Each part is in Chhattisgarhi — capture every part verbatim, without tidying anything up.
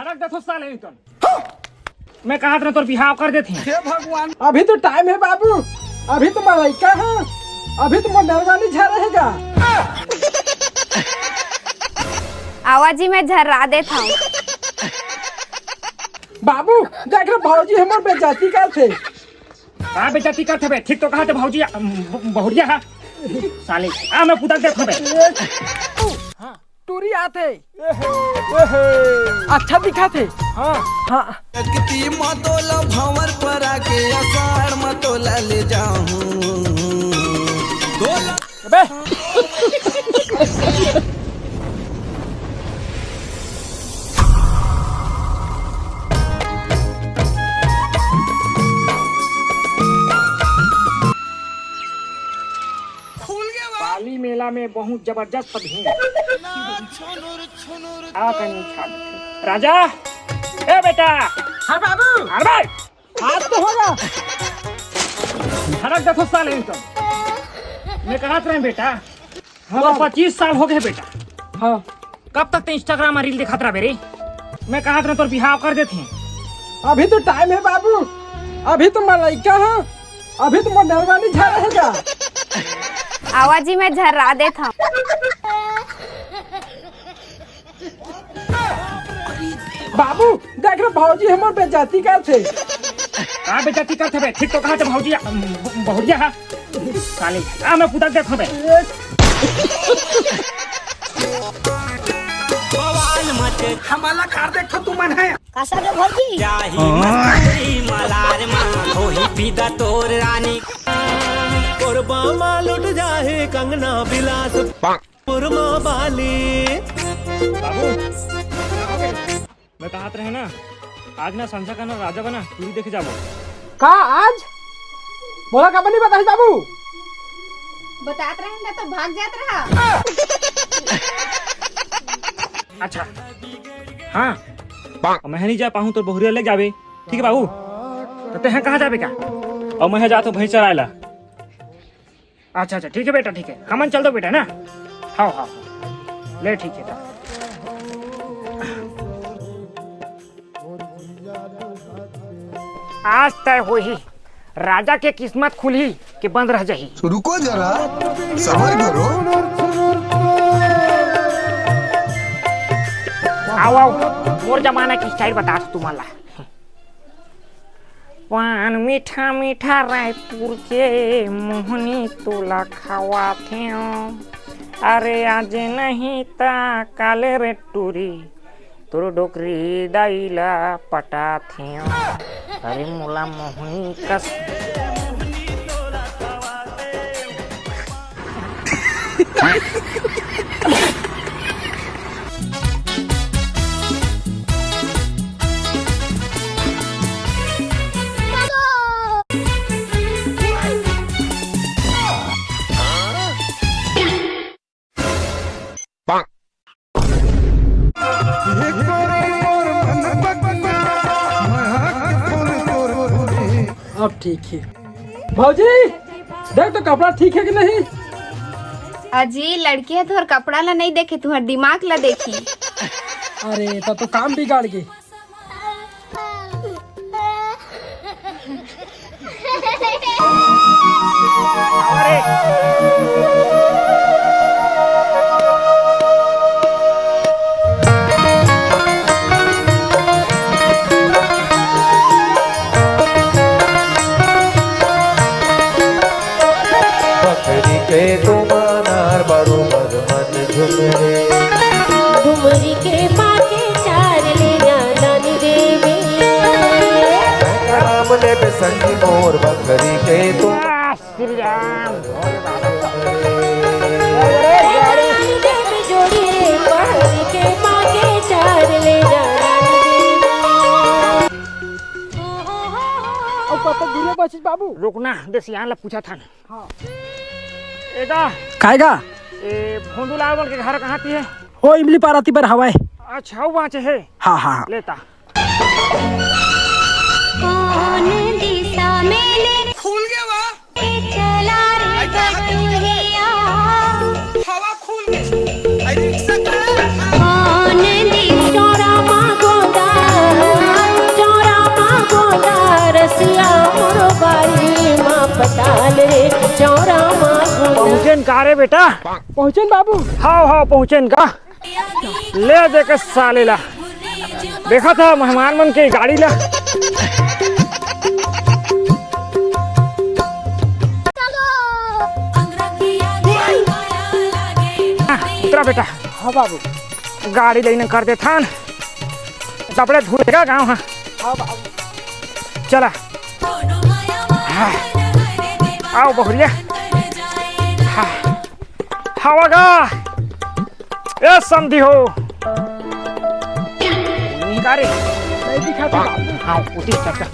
रख दे तो साले नहीं तो। मैं कहा था तोर बिहाव कर देते हैं। हे भगवान। अभी तो टाइम है बाबू, अभी तो मैं लइका हूँ, अभी तो मैं नरवानी झा रहेगा। आवा जी, मैं झर्रा देत हूँ। बाबू, देख रे, भौजी हमर बेइज्जती करथे। का बेइज्जती करथे बे? ठीक तो कहा थे भौजी, अम, ब-, बहुरिया है। साले, आ मैं पुतक देत हूँ बे। टूरी आथे। अच्छा दिखा थे। हाँ। हाँ। शक्ति मतोला भंवर पर आके अषाढ़ मतोला ले जाऊं। अबे। पाली मेला में बहुत जबरदस्त भीड़। आ कहीं छा-, राजा, ए बेटा। हाँ बाबू। अरे भाई, आज तो होगा। झड़क देखो साले इनको। मैं कहा रहे बेटा, हाँ तो बाबू। पच्चीस साल हो गए बेटा। हाँ। कब तक ते Instagram में रील दिखात रहा रे? मैं कहा रहे तोर बिहाव कर देते हैं। अभी तो टाइम है बाबू, अभी तो मैं लइका हूँ, अभी तो मैं नरवानी झा रहेगा। आवा जी, मैं झर्रा देत हूँ। बाबू, देख रे भौजी हमर बेइज्जती करथे। का बेइज्जती करथे बे? ठीक तो कहा थे भौजी, अम, बहुरिया है। साले, आ मैं पुतक देत हूँ बे। बवाल मचे। हमला कार देखो तुमन है। का सब रे भौजी? जाही मस्तूरी मलार मा, होही पीदा तोर रानी। कोरबा मा लुट जाहे कंगना बिलास। कोरमा बाली। बाबू, मैं कहात रहे ना, आज ना संझा का ना राजा बना, टूरी देखे जाबो। का आज? मोला काबर नहीं बताइस बाबू? बतात रहे ना तो भाग जात रहा। अच्छा, हाँ, मैं नहीं जा पाहूँ तो बहुरिया ले जाबे, ठीक है बाबू? तो तेहे कहाँ जाबे का? और मैं जात हूँ भैंस चराए ला। अच्छा, अच्छा, ठीक है बेटा, ठीक है, हमन चल दो बेटा ना। हाँ, हाँ, हाँ। ले, ठीक है। आज तय होही, राजा के किस्मत खुलही के बंद रह जाही। रुको जरा, सबर करो। आओ, आओ, मोर जमाना के स्टाइल बतात हूँ तुमन ला। पान मीठा मीठा रायपुर के मोहनी तोला खवाथे। अरे आज नहीं ता काले रे टूरी, तोर डोकरी दाई ला पटाथे। अरे मोला मोहनी कस। अब ठीक है। भौजी, देख तो कपड़ा ठीक है कि नहीं? अजी, लड़की है, तुहर कपड़ा ला नहीं देखे, तुहर दिमाग ला देखी। अरे, तब तो काम बिगाड़ गे। बकरी के दुमानार बरोबर मन झुमरे। डुमरी के पाके चार ले जाना रे। राम ले बेसंगी मोर बकरी के तो। श्री राम। जोड़ी पहर के पाके चार ले जाना। अब पापा दूर बचिस बाबू। रुकना, दे सियान ला पूछा था ना। हाँ। एगा। कायगा? ए, भोंदूलाल के घर कहाँ ती है? ओ, इमली पारा ती बर हवाए। अच्छा, वो वहाँ चे है? हाँ, हाँ, हाँ। लेता। कौन दिशा में ले खुल गया वाह। चला रे गठुरिया। हवा खुल गई। अरे रिक्शा का। कौन दिशा मा गोदा पहुंचेन का रे बेटा? पहुंचेन बाबू। हाव, हाव, पहुंचेन का? ले दे के साले ला। देखा था मेहमान मन के गाड़ी ला। उतरा बेटा। हाँ बाबू। गाड़ी लाइन कर देथन। कपड़े धुलेगा गाँव, हाँ। हाँ बाबू। चला। हाँ। आओ बहुरिया। हाँ। हवा गा। ए समधी हो। नहीं का रे? नहीं दिखा था। हाँ, उठी चाचा।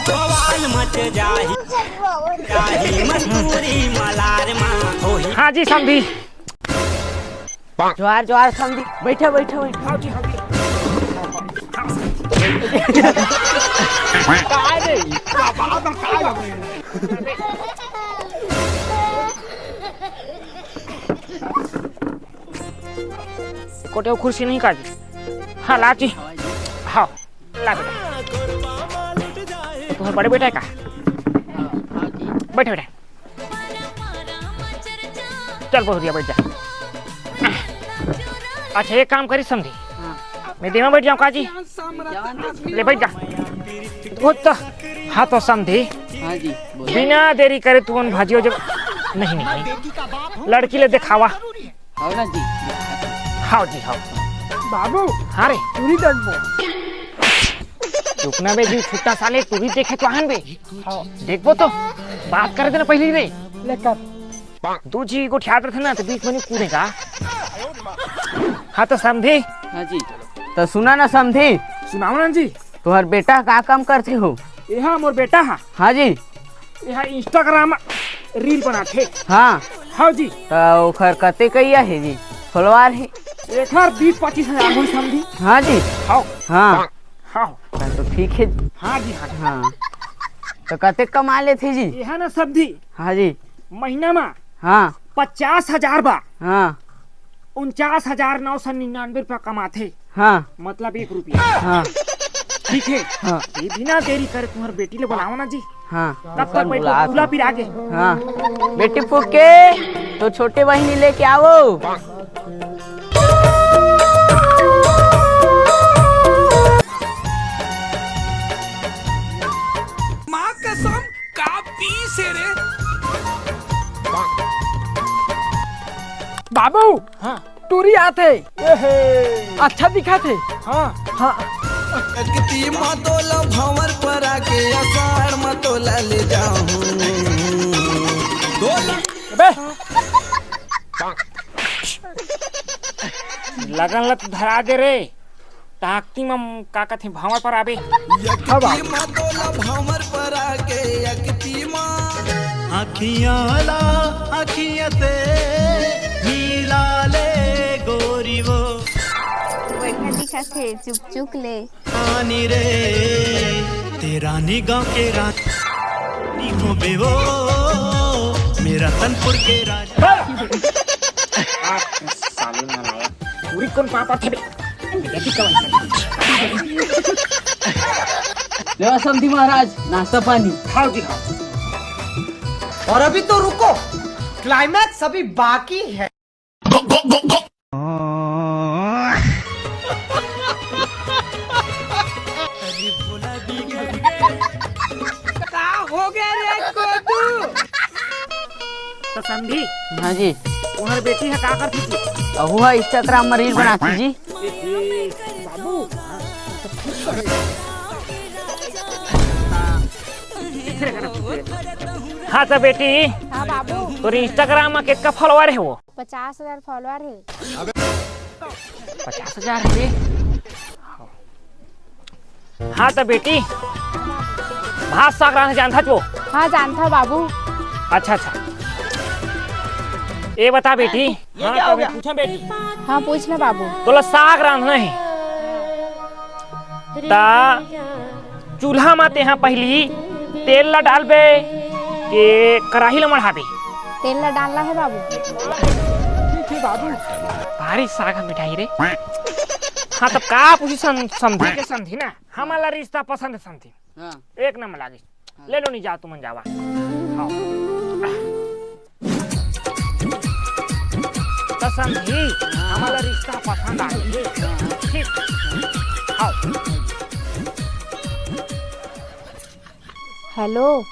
बवाल मच जाही, जाही मस्तूरी मलार मा होही। हाँ जी समधी। जोहार, जोहार समधी। बैठा, बैठा, बैठा। हाँ जी, हाँ जी। काय रे? कोटे कुर्सी नहीं काजी। हाँ, लाची। हाँ, ला बेटा। तुम्हारा बड़े बेटा है का? बैठे, बैठे। चल, बहुत बढ़िया, बैठ जा। अच्छा, एक काम करी समधी, हाँ। मैं देवा बैठ जाऊँ काजी? ले बैठ जा। वो तो, हाँ तो समधी, हाँ जी, बोलो। बिना देरी करे तू उन भाजियो जब, नहीं, नहीं, नहीं। लड़की ले दिखावा। हाव ना जी। हाव जी, हाव। बाबू, हाँ रे। टूरी देखबो। चुप ना बे जी, छुट्टा साले, टूरी देखे तो आहन बे। हाँ। देखबो तो, बात करे देना पहली रे। लेकर। दू जी गोठियात रथे ना, तो बीच में नहीं कूदेगा। हाँ तो समधी। हाँ जी। तो सुना ना समधी। सुनाओ ना जी। तुम्हार बेटा का काम करते हो? ये हाँ, मोर बेटा हा। हाँ जी। ये हा Instagram reel बनाथे। हाँ। हाँ जी। तो ओखर कते कइया है जी? Follower है? एखर बीस पच्चीस हजार होही समधी। हाँ जी। हाँ। हाँ। हाँ। तो ठीक है। हाँ जी, हाँ जी। हाँ। तो कते कमा लेथे जी? ये हा ना समधी। हाँ जी। महीना मा हाँ। पचास हजार बा। हाँ। उनचास हजार नौ सौ निन्यानवे रुपया कमाथे। हाँ। मतलब एक रुपया। हाँ। ठीक है। हाँ। ये बिना देरी करे तुम्हार बेटी ले बुलाओ ना जी। हाँ। तब तक बैठो, बुला पिरा के। हाँ। बेटी फुके, तो छोटे बहिनी लेके आवो। माँ कसम, का पीस हे रे? बाबू, हाँ। टूरी आथे। एहे। अच्छा दिखाथे। हाँ। हाँ। शक्ति मा तोला भंवर परा के असार मा तोला ले जाहूं। तोला अबे। लगन ल तो धरा दे रे। ताकती म का कथे भंवर पराबे। हाँ बाबू। यकती म तोला भंवर परा के यकती म। अखियां ला अखियां से मिला ले गोरी वो। बैठा दिखा थे चुक चुक ले। रानी रे, तेरा निगाह के रानी हो बे वो, मेरा तनपुर के राजा। साले नालायक। पूरी कौन पापा थे बे? लेवा समधी महाराज, नाश्ता पानी। खाओ जी, खाओ। और अभी तो रुको, climax अभी बाकी है। का हो गया रे कोदू? तो समधी, हाँ जी। तुम्हार बेटी ह का करती थी? अहू ह Instagram में reel बनाती जी। ए, ए, बाबू, हाँ तो बेटी, हाँ बाबू। तोर Instagram में कितना follower है वो? पचास हजार follower है। पचास हजार है? हाँ तो बेटी, भात साग रांधे जानथस वो? हाँ, जानथंव बाबू। अच्छा, अच्छा। ए बता बेटी। हाँ, तो मैं पूछा बेटी। हाँ, पूछ ना बाबू। तोला साग रांधना है। ता चूल्हा म तेहा पहिली तेल ला डालबे के कढ़ाई ला मढ़ाबे? तेल ला डालना है बाबू। ठीक है बाबू। भारी साग ह मिठाई रे। हाँ, तब का पूछी सम-, समधी के समधी ना? हमन ला रिश्ता पसंद हे समधी। हाँ। एक नंबर लागिस। हाँ। ले लो नी, जाओ तुमन जावा। हाँ। समझी? हमला रिश्ता पसंद आही। ठीक। हाँ। हेलो।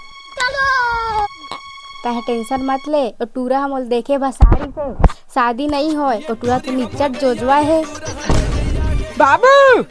तैं टेंशन मत ले, ओ टूरा ह मोला देखे बर साड़ी से। शादी नइ होय, ओ टूरा तो निच्चट जोजवा हे। बाबू,